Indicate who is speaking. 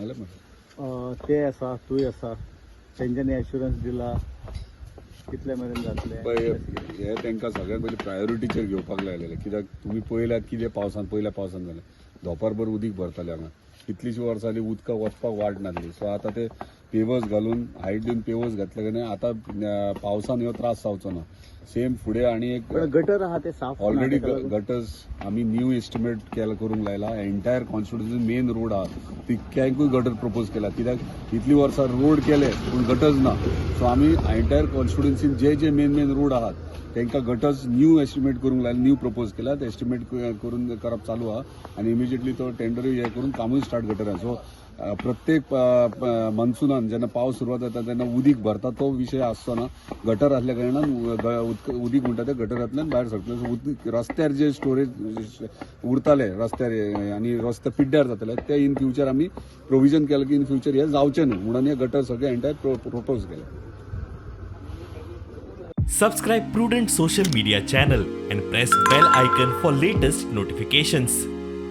Speaker 1: सांगलें मरे.
Speaker 2: ते आसा, तूंय आसा, तेंच्यांनी एश्युरन्स दिला कितले मेरेन जातले?
Speaker 1: पळय, हे तांकां सगळ्यात पयलीं प्रायोरिटीचेर घेवपाक लायलेलें, कित्याक तुमी पळयल्यात कितें पावसान, पयल्या पावसान जालें, धोंपरभर उदीक भरतालें हांगा. कितलींशीं वर्सां जालीं उदकाक वचपाक वाट नासली. सो आतां ते पेवर्स घालून, हायट दिवन पेवर्स घातले कारणान आतां पावसान ह्यो त्रास जावचो ना. सेम फुडें आनी एक
Speaker 2: पण गटर आहा ते साफ ना,
Speaker 1: ऑलरेडी
Speaker 2: तेका लागून.
Speaker 1: गटर्स आमी न्यू एस्टिमेट केला, करूंक लायला. एंटायर कॉन्स्टिट्युन्सी मेन रोड आहा तितक्यांकूय गटर प्रपोज केला, कित्याक इतली वर्सां रोड केले पूण गटर्स ना. सो आमी एंटायर कॉन्स्टिट्युन्सीन जे जे मेन मेन रोड आहात तांकां गटर्स न्यू एस्टिमेट करूंक लायला, न्यू प्रपोज केला. ते एस्टिमेट करून करप चालू आहा आनी इमिजिएटली तो टेंडरूय हे करून कामूय स्टार्ट गटरान. सो प्रत्येक मनसुनान जेन्ना पावस सुरवात जाता तेन्ना उदीक भरता तो विशय आसचो ना. गटर आसल्या कारणान उदीक म्हणटा ते गटरांतल्यान भायर सरतलें. सो उदीक रस्त्यार जे स्टोरेज उरताले रस्त्यार आनी रस्ते पिड्ड्यार जाताले, ते इन फ्युचर आमी प्रोविजन केलें की इन फ्युचर हे जावचें न्हू म्हणून हे गटर सगळे एंटायर प्रोपोज केले.
Speaker 3: Subscribe Prudent Social Media channel and press bell icon for latest notifications.